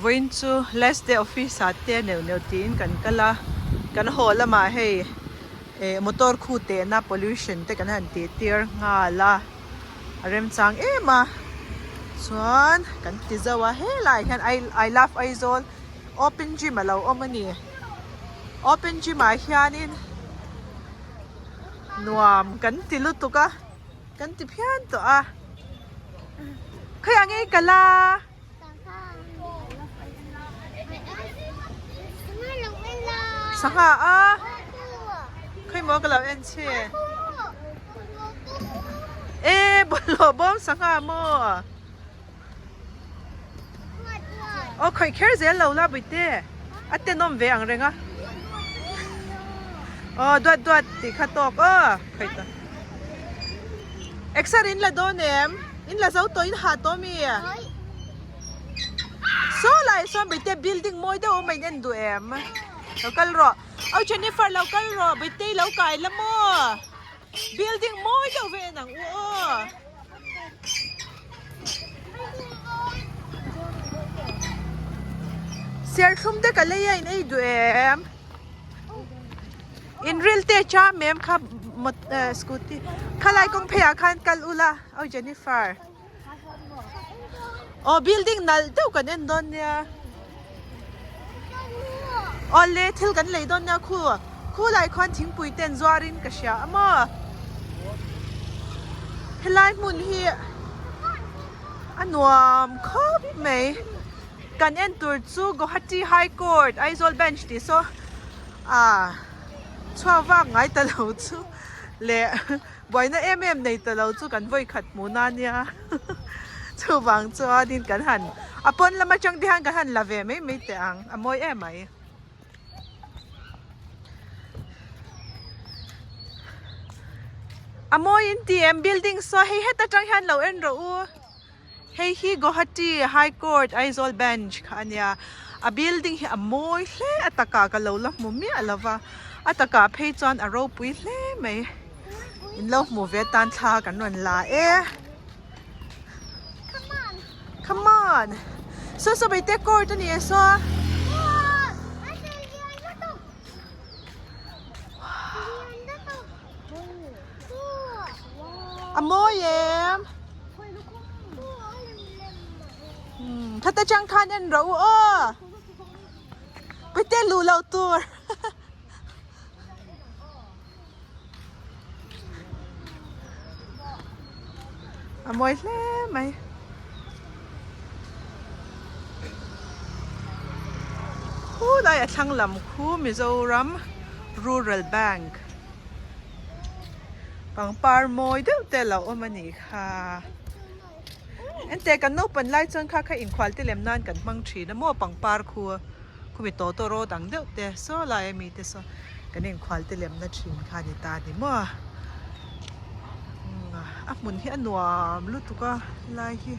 Vawiin chu last day office ah te neuh neuh tiin kan kal a, kan haw lamah hei eh motor khu tehna pollution te kan han tih tir nghal a, a remchang em a chuan kan ti zo a helaiah hian I love Aizawl open gym a lo awm a ni open gym ah hianin nuam kan ti lutuk a. Kan ti phian tawh a. Khawiah nge i kal a? Sangha a? Khawi maw ka lo en che? E bawlhhlawh bawm sangha maw? Aw khawih kher zel lo la Buite. A tenawm ve ang reng a. Aw duat duat tih kha tawk aw khawih ta. Exer in la dawn em? In la zo tawh in hah tawh mi? Saw lai sawn Buite building mawi deuh awm a in en duh em? Lo kal rawh. Aw Jennifer lo kal rawh Buite lo kai la maw? Building mawi deuh ve en ang u aw. Serthlum te ka lei a in ei duh em? In ril te cham em kha scooty khalai kawng phei ah khan kal ula aw Jennifer. Aw building nalh deuh kan en dawn nia. Awle thil kan lei dawn nia khu khulai khuan thingpui te an zuar in ka hria a maw. Helai hmun hi a nuam khawp mai. Kan en tur chu Guwahati High Court Aizawl Bench tih saw ah chhuak vak ngai ta lo chu leh. Buaina em em nei ta lo chu kan vawi khat hmuh na nia chuvang chuanin kan han a pawn lam atang te hian kan han la ve mai mai teh ang a mawi em mai. A mawi in ti em building saw hei het atang hian lo en rawh u hei hi Guwahati High Court Aizawl Bench kha a nia a building hi a mawi hle a takah ka lo la hmu miah lo va a takah phei chuan a ropui hle mai in lo hmu ve tan thla kan rawn la e come on saw saw bai te court a ni e saw A mawi em? Thata chang khan en rawh u aw. Pute luh loh tur. A mawi hle mai. Khulai a thlang lam khu Mizoram Rural Bank. Pangpar mawi deuh te a lo awm a nih kha. Enteh kan naupan lai chuan kha kha inkhual te lem nan kan hmang thin a maw pangpar khu khumi tawtaw rawt ang deuh te saw lai a mi te saw kan inkhual te lem na thin kha a ni ta a ni maw. A hmun hi a nuam lutuk a lai hi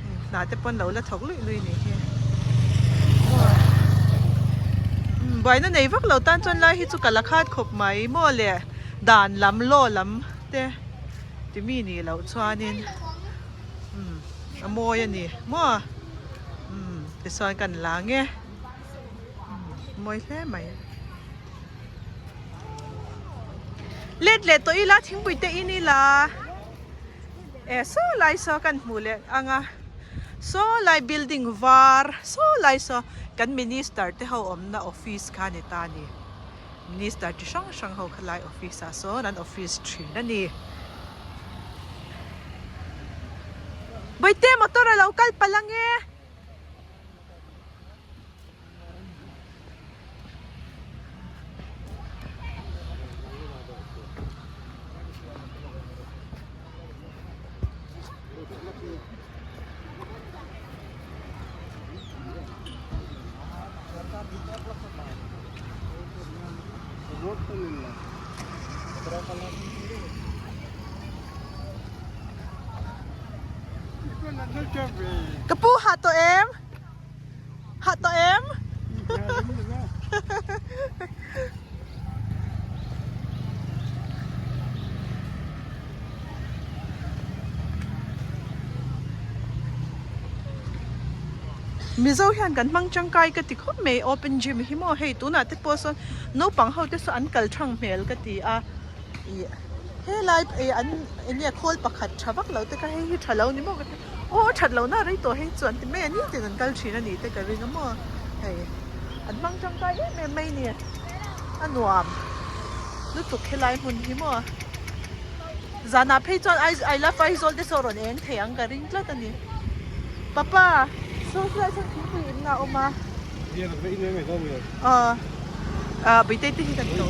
hei hna te pawn lo la thawk luih luih a nih hi buaina nei vak lo tan chuan lai hi chu ka la khat khawp mai maw le dan lam law lam te ti mi nih loh chuanin a mawi a ni maw tichuan kan la ang e mawi hle mai. Let leh tawh ila thingpui te in ila e saw lai saw kan hmuh leh ang a saw lai building var saw lai saw kan minister te ho awmna office kha a ni ta a ni minister chi hrang hrang ho kha lai office ah sawn an office thin a ni Bawihte motor a lo kal palh ange. Ka pu hah tawh em? Hah tawh em? Mizo hian kan hmang tangkai ka ti khawp mai open gym hi maw hei tunah te pawh sawn naupang ho te saw an kal thang hmel ka ti a ih helai ih an eng nge khawl pakhat tha vak lo te kha hei hi tha lo ni maw ka ti aw a that lohna a rei tawh hei chuan ti mai a ni tin an kal thin a nih te ka ring a maw hei an hmang tangkai em em mai a ni a nuam lutuk helai hmun hi maw. Zanah phei chuan I love Aizawl te saw rawn eng thei ang ka ring tlat a ni. Papa, saw tlaiah sawn thingpui in a awm a. Aw, ah Bawihte te hi kan ko.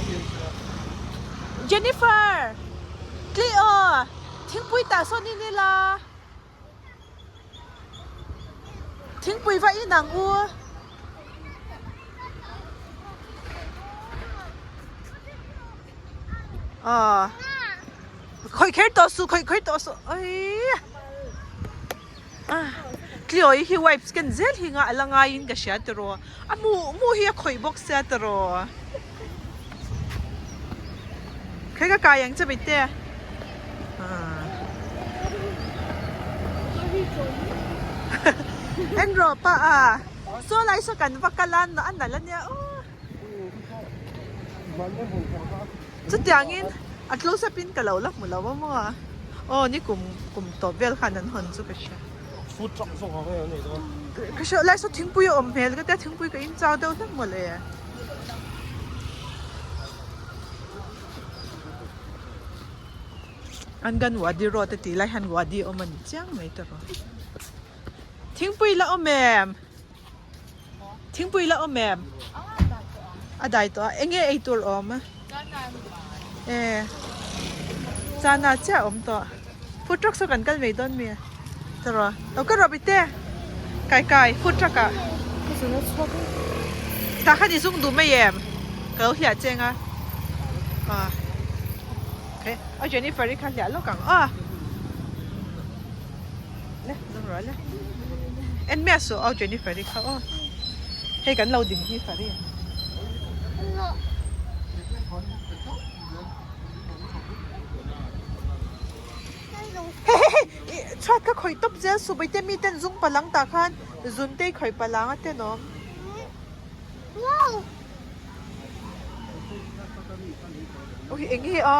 Jennifer! Tli aw! Thingpui tah sawn in ila. Thingpui va in ang u. Aw khawih kher tawh suh khawih kher tawh suh aii ah tliawi hi wipes ken zel hi nga ala ngaiin ka hria tiraw a hmu hmu hi a khawih bawk sia tiraw khawi ka kai ang che maite ah en rawh pa a saw lai saw kan va kal a a nalh ania aw. Chutiangin a close up in ka lo la hmu lo a maw a? Aw ni kum kum tawp vel khan an hawn chu ka hria. Food truck zawk ang em nei dawn. Ka hria lai saw thingpui a awm hmel ka tia thingpui ka in chau deuh hlek mawle. Anganwadi road a tih lai hian wadi a awm a ni chiang mai ta rawh. Thingpui la awm em? Thingpui la awm em? A dai tawh a. Enge ei tur awm? E Chana chiah awm tawh. Food truck saw kan kal mai dawn mi? Taraw. Lo ka rawh bite. Kai kai food truck ah. Tah khan i zung duh mai em? Ka lo hliah cheng a. Ah. Okay. A Jennifer i kha hliah lawk ang aw. Le dawm rawh le en miah suh aw Jennifer i kha aw hei kan lo ding hi fari hei hei hei chhuat kha khawih tawp zel suh baite mi ten zung palang tah khan zun te i khawih palang a tenawm ui eng nge a.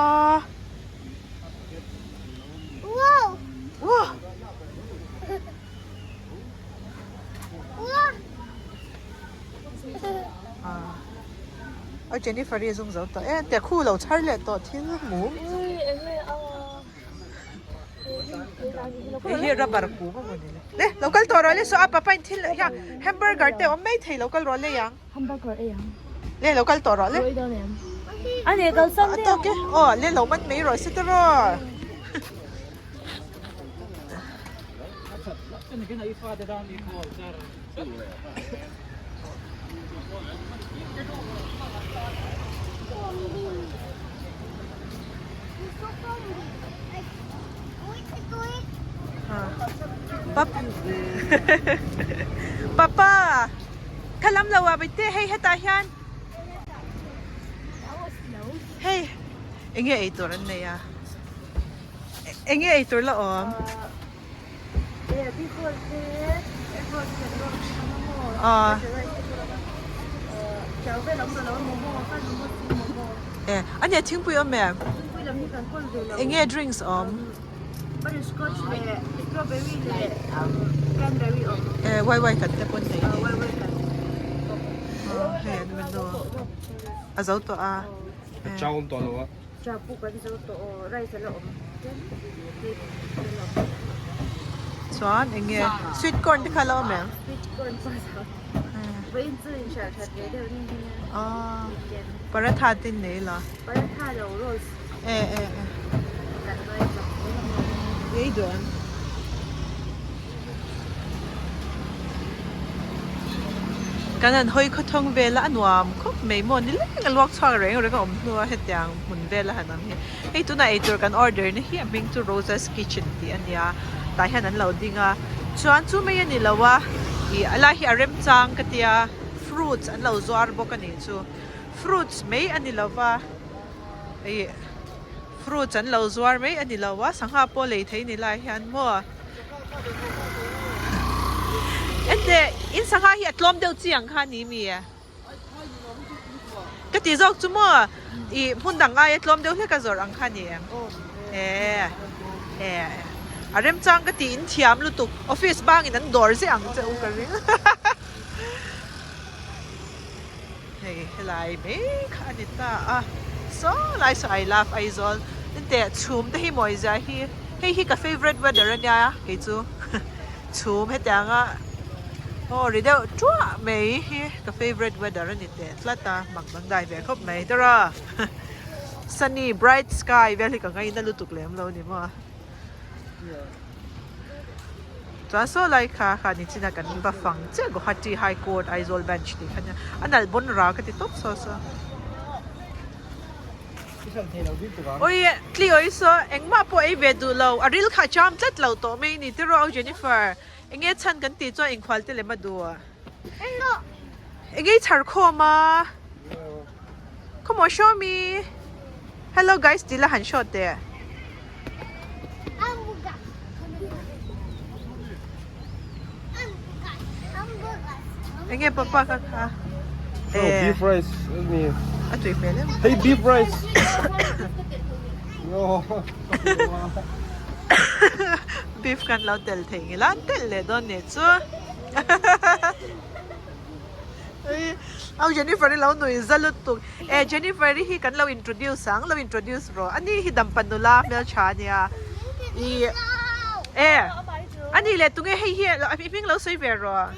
Aw Jennifer hi a zung zo tawh e te khu lo chhar leh tawh thil mum hei hi rubber kung a maw ni le le lo kal tawh rawh le saw a papa in thil hian hamburger te awm mai thei lo kal rawh le ang. Hamburger ei ang. Le lo kal tawh rawh le. Rawi dawn em? A ne kal san A tawk e. Aw le lo man mai rawh se ta rawh. Papa. Kha lam lo ah baite hei hetah hian hei enge ei tur an nei a enge ei tur la awm e ania thingpui awm em enge drinks awm. Butterscotch leh strawberry leh cranberry awm. Eh wai wai kan te pawn nei ni. Wai wai kan. Oh hei an menu a zo tawh a. Chau awm tawh lo a. Chau puk an zo tawh aw rice a la awm. Chuan eng nge sweet corn te kha a la awm em? Sweet corn pawh a zo. Vawiin chu in hralh that ve deuh ni hi nia. Paratha te in nei la. Paratha lo rolls. E e e. Ei duh em? Kan han hawi khawthawng vel a, a nuam khawp mai maw ni leng a luak chhuak reng reng a awm hnu a hetiang hmun vel a han awm hi. Hei tunah eitur kan order na hi a hming chu Rosa's Kitchen tih a nia tah hian an lo ding a chuan chu mai a ni lo a ih a lai hi a remchang ka tia fruits an lo zuar bawk a nih chu fruits mai a ni lo va. Ih fruits an lo zuar mai a ni lo a sangha pawh lei thei ni lai hian maw ente In sangha hi a tlawm deuh chi ang kha ni mi? Ka ti zawk chu maw i hmun dang aia tlawm deuh hlek a zawrh ang kha ni em? E e a remchang ka ti in thiam lutuk office bangin an dawr zeh ang che u ka ring. Hei helai mai kha a ni ta a saw lai saw I love Aizawl teh chhum te hi mawi zia hi hei hi ka favourite weather a nia kei chu chhum hetianga aw ri deuh tuah mai hi ka favourite weather a ni teh tlat a mak dang dai ve khawp mai tawrh a sunny bright sky vel hi ka ngaina lutuk lem lo ni maw. Chuan saw lai kha kha ni chin a kan va fang chiah Guwahati High Court Aizawl Bench tih kha nia a nalh bawn ra ka ti tawp saw saw. Oi tli oi saw engmah pawh ei ve duh lo a ril kha a cham tlat lo tawh mai ni tiraw au Jennifer enge chhan kan tih chuan inkhual te lem a duh a enge i chhar khawm a khawmaw show me hello guys tih la han show teh. Enge papa kha kha. Oh, beef rice ni. A tui hmel em. Hey beef rice. No. Beef kan lo tel thei nge lan tel leh dawn nih chu. Au Jennifer i lo nui za lutuk. E Jennifer i hi kan lo introduce ang, lo introduce rawh. Ani hi dampa nula hmeltha ania. I e ani leh tunge hei hi i hming lo sawi ve rawh.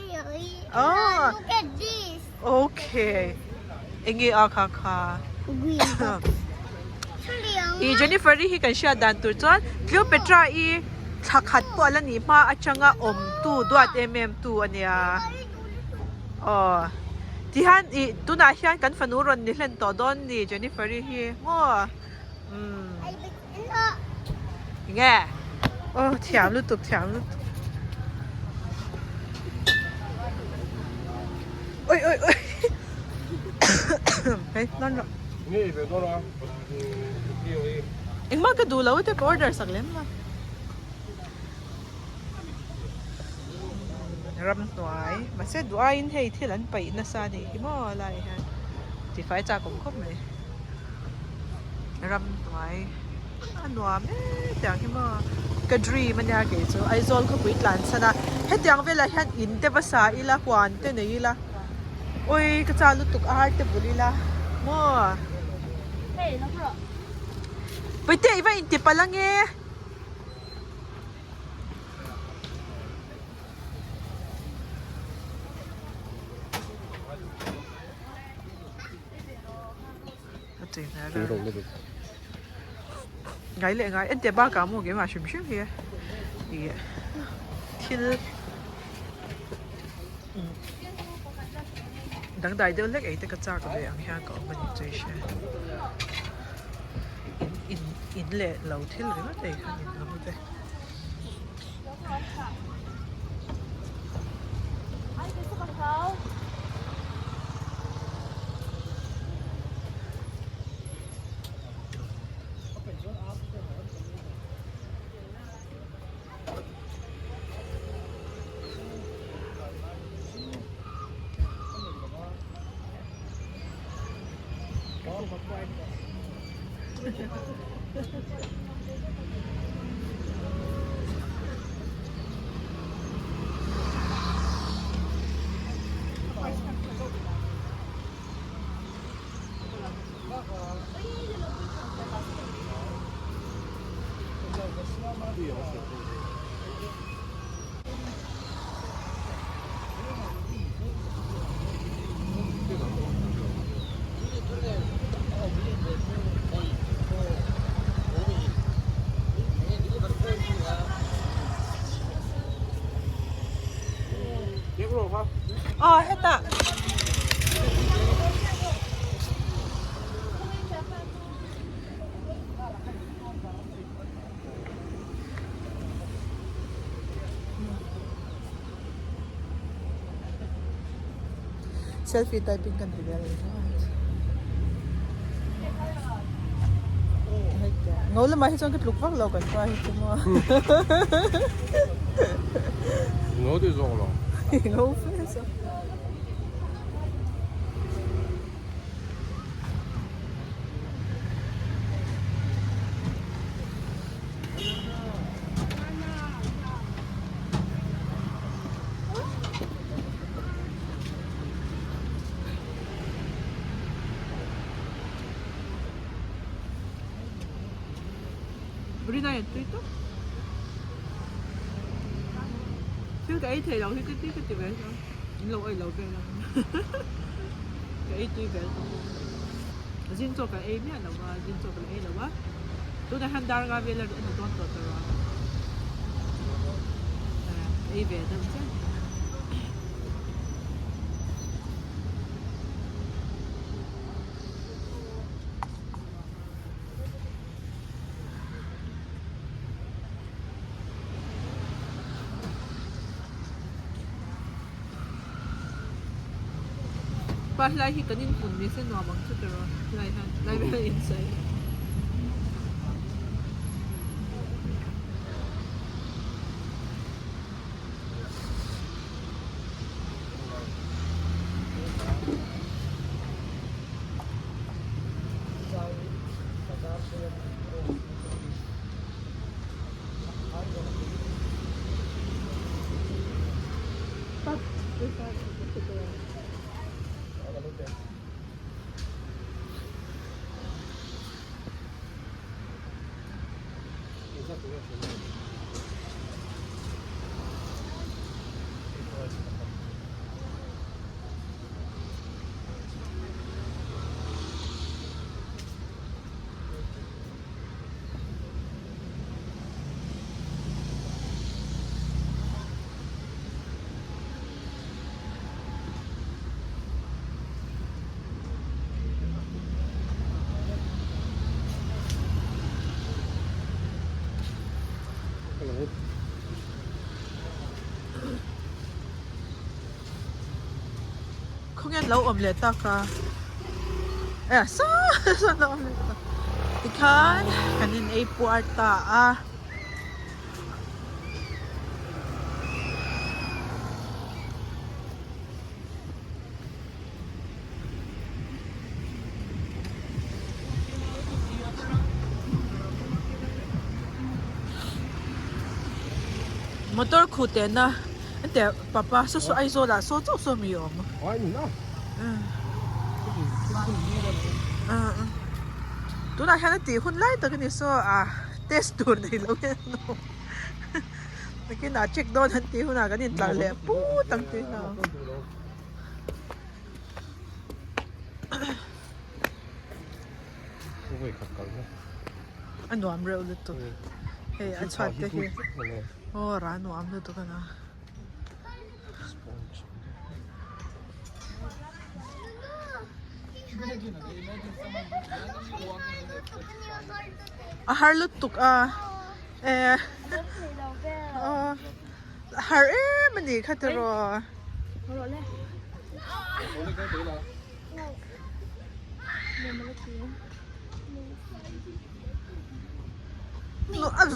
Oh. Look at this. Okay. Enge a kha kha. I Jennifer i hi kan hriat dan tur chuan Cleopatra i thla khat pawh a la nih hma atanga awmtu duat em em tu ania. Aw tihian ih tunah hian kan fanu rawn ni hlen tawh dawn ni Jennifer-i hi maw umm enge aw thiam lutuk thiam lutuk oi oi oi hei dawn rawh engmah ka duh lo te ka order sak lem lo. Ramhnuai mahse duh aiin hei thil an paih nasa a nih hi maw lai hian tifai chak awm khawp mai ramhnuai a nuam em tiang hi maw ka dream ania kei chu Aizawl khawpui tlan chhan a hetiang velah hian in te va sa ila huan te nei ila awi ka chak lutuk ar te bul ila maw Puite i va inti palh ange. Ngai leh ngai en teh bakah maw keimah hrim hrim hi ih thil dangdai deuh hlek ei te ka chak ve ang hian ka awm a ni chu i hria. In in leh lo thil ringawt ei kha nin awm ve. Aw hetah. Selfie typing kan ti vel Ngo lamah hi chuan ka tluk vak lo kan pa hi chu maw. Ngo ti zawk lo. Ngo fe. saw. Rina hian tui tawp. Thil ka ei thei lo hi ka ti ka ti ve chuan min lo ei lo vel ang ka ei tui vel tawp a zing chaw ka ei miah lo va zing chaw ka la ei lo va tunah hian dar nga vel a ni dawn tawh tawh a ka ei ve deuh chiah. Pa helai hi kan inhmun ni se nuam ang chu tiraw helai hian helai vel inchei. Khawnge an lo awm leh tak a eh saw saw an lo awm leh tak tikhan kan in ei puar ta a. Motor khuh teh na enteh papa saw saw Aizawl ah saw chauh saw mi a awm tunah hian a tih hun lai tak a ni saw ah test tur nei lo hian an awm nakinah check dawn an tih hunah kan intlar leh put ang tih na. A nuam reuh lutuk hei a chhuat te hi aw ra nuam lutuk a na. A har lutuk a eh aw a har em a nih kha tiraw.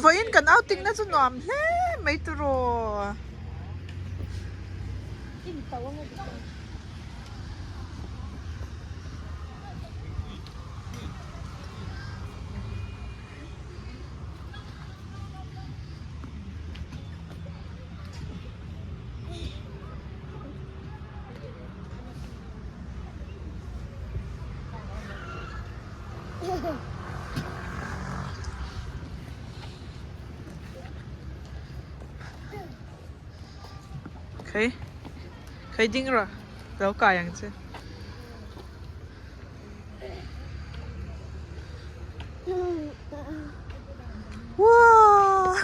Vawiin kan outing na chu nuam hle mai tiraw. Khawi khawi ding rawh ka lo kai ang che. Wow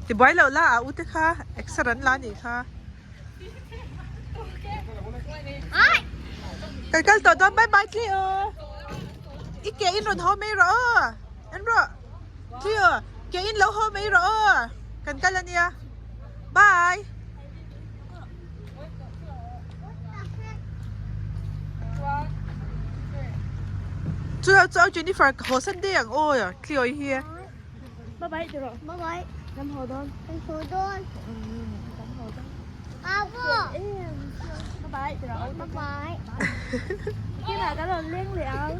Tibuai loh la a ute kha exer an la anih kha. Kan kal tawh dawn bye bye Cleo. I ke in rawn haw mai rawh aw. En rawh. Cleo ke in lo haw mai rawh aw. Kan kal ania. Bye. Chu chu Jennifer ka haw san daih ang aw Cleo hi. Bye bye tiraw. Bye bye. Kan haw dawn. Kan haw dawn. Kan haw dawn. Abu. Bye bye. Bye bye. Kinah kan rawn leng leh ang.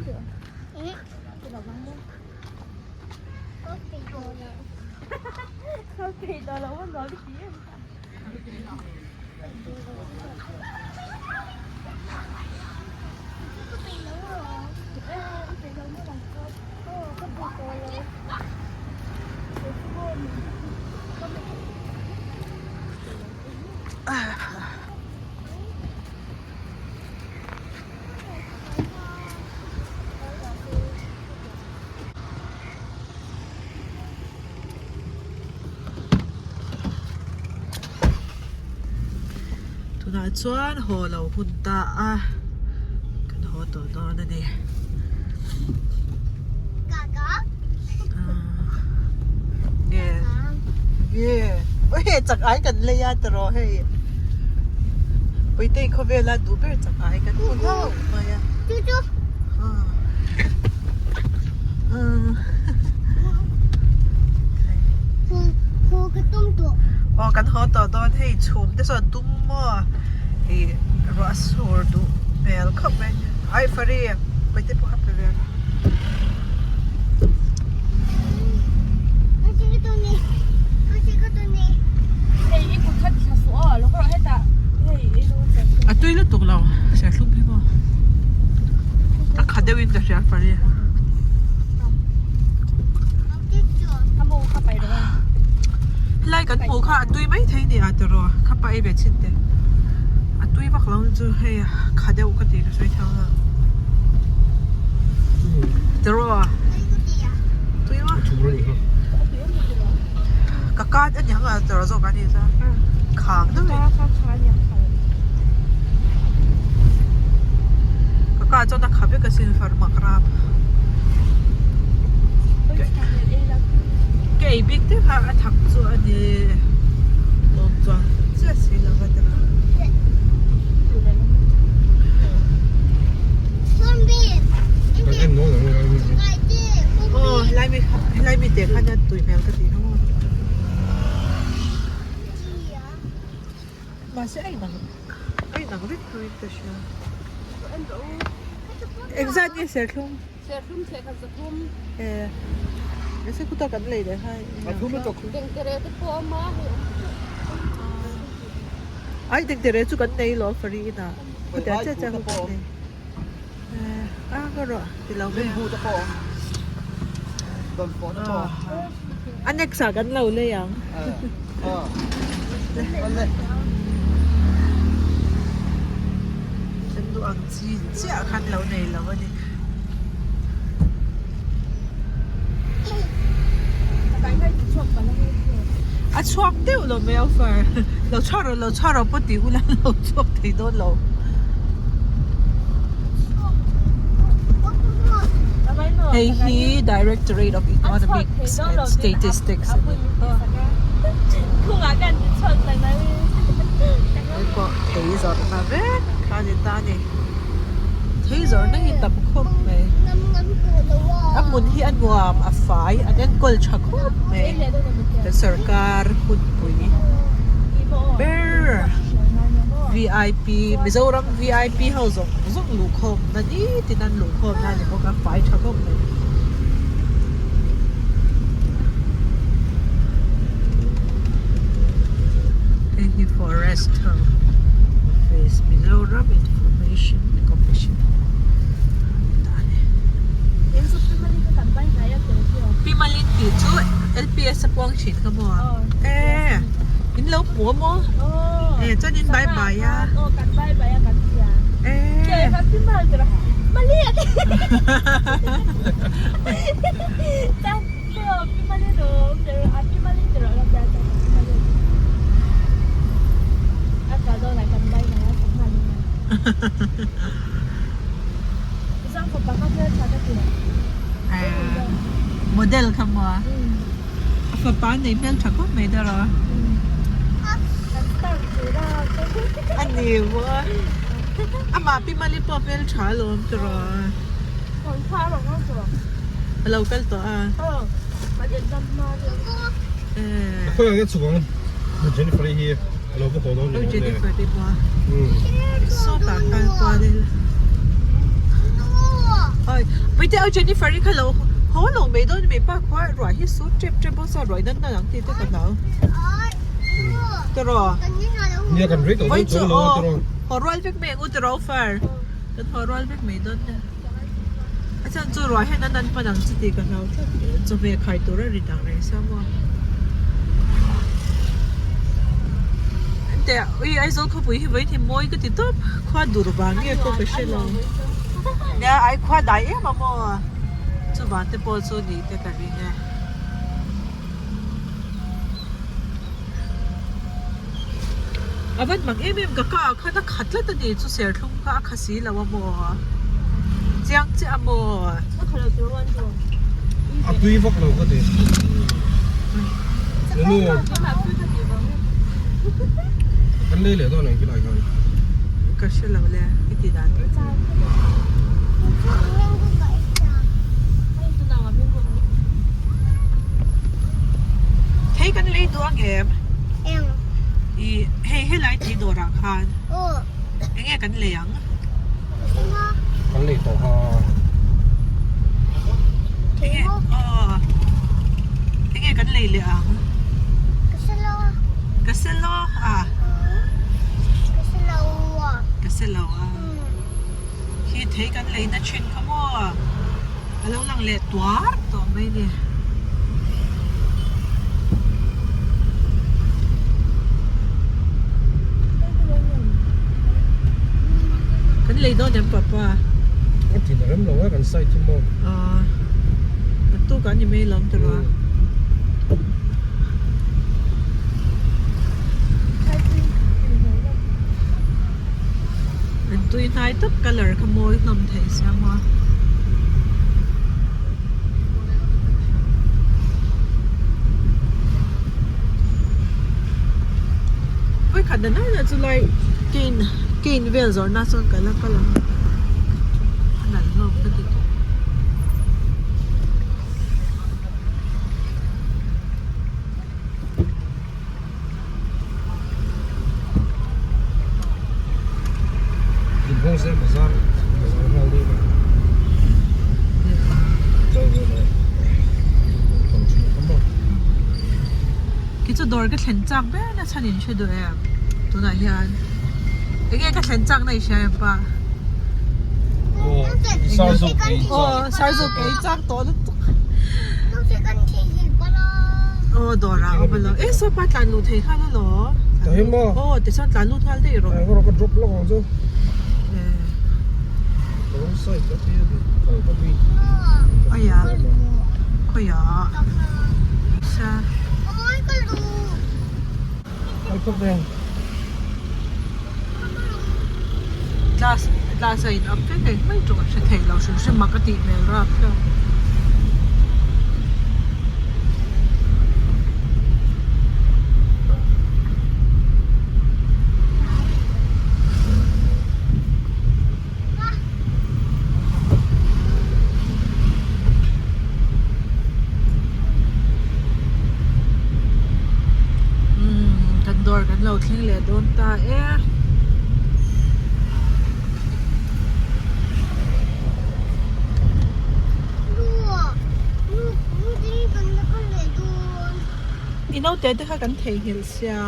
Tunah chuan haw lo hun ta a kan haw tawh dawn a ni. Nge nge aw chak ai kan lei a tiraw hei. Puitei khawvela duh ber chak ai kan hmu hlauh mai a. Aw kan haw tawh dawn hei chhum te sawn dum maw ih ruah sur duh hmel khawp mai ai fari puite pawh a pe ve ang. A tui lutuk lo serthlum hi maw a kha deuh in ka hria fari helai kan hmuh kha a tui mai thei ni a tiraw kha pa ei ve chhin teh a tui vak lo chu hei kha deuh ka ti ka sawi thei ang a tiraw tui maw ka kat a niang a tiraw zawk a ni chuan khang deuh in ka ka chuan a kha vek a sin far mak rap ka ei bik te kha a thak chu a ni awm chuan chiah si lo va tiraw. Aw helai mi helai mi te khan a tui hmel ka tih kha maw mahse a inang a inang vek tho in ka hria engzat nge serthlum serthlum thehkhat zathum e mahse khutah kan lei leh kha ai dengtere chu kan nei lo fari inah khutah chiah chiah kha kan nei. A ka rawh ti lo mai a a next ah kan lo lei ang kan duh ang chi chiah khan lo nei lo a ni. A chhuak deuh lo mai a far lo chhuak rawh lo chhuak rawh pawh tih ula lo chhuak thei dawn lo. Hei hi Directorate of Economics and Statistics a ni. Hei pawh thei zawrhna vek kha ni ta a ni. Thei zawrhna hi tam khawp mai. A hmun hi a nuam a fai an enkawl tha khawp mai. Kan sorkar hunpui ber vip Mizoram vip ho zawng zawng luhkhawm na nitin an luhkhawm na a ni bawk a fai tha khawp mai. Hei hi forest ho office Mizoram Information Commission ta a ni. Pi Malin tih chu LPS a puang thin kha maw? E in lo hmu a maw? E chuan in bye bye a. E. Model kha maw a fapa nei hmel tha khawp mai deuh a a ni maw amah pi mali pawh hmel tha alawm tiraw a lo kal tawh a. Khawiah nge chhuk ang Jennifer i hi a lo va haw dawn ni maw le. Jennifer te pawh sawtah khan kual ila. Oi puite aw Jennifer i kha lo haw lo mai dawn mai pa khua ruah hi sut tep tep bawk sia ruah nan nan ang tih te ka hlau. Tiraw. Nia kan rei tawh dawn chuang lo a tiraw. Haw rual vek mai ang u tiraw far. Kan haw rual vek mai dawn nia. A chhan chu ruah hian an an hman ang chu tih ka hlau tlat chawhmeh khai tur a ri dang reng sia maw. Enteh ui Aizawl khawpui hi vawiin hi mawi ka ti tawp khua dur vang nge pawh ka hre lo. Nia ai khua dai em a maw chuvang te pawh chu nih te ka ring e. A van mak em em ka ka ah khan a khat tlat a ni chu serthlum kha a kha si lo a maw chiang chiah a maw a tui vak lo ka ti nu kan lei leh dawn ang khilai khan ka hre lo le i ti dan Thei kan lei duh ang em? Eng. I hei helai thei dawrah khan. Aw. Enge kan lei ang? Kan lei tawh ha. Enge aw. Enge kan lei leh ang? Ka selo. Ka selo a. Ka selo a. Ka selo a. Khi thei kan lei na thin kha maw a lo lang leh tuar tawh mai ni. Kan lei dawn em papa? A tin a rem lo a kan side hi maw. Aaa naktuk ah ni mai lawm tawh a. An tui hnai tak colour kha mawi hlawm thei sia maw. Vawikhat na nana chu lai cane cane vel zawrh na chuan ka la kal ang a nalh hlawm ka ti tawh. Inhawng zel bazar bazar nghal daih mai Kei chu dawr ka thlen chak ber na chhan in hre duh em tunah hian enge ka thlen chak na i hria em pa aw sarzuk ei chak tawh lutuk aw dawr ah awm alo e saw pa tlan luh thei nghal alo aw tichuan tlan lut nghal daih rawh aiya khawiah sa. Glass glass a in up vek a engmah tawng a hre thei lo hrim hrim a ka tih hmel rap hlauh. Umm kan dawr kan lo thleng leh dawn ta e. I naute te kha kan theihnghilh sia.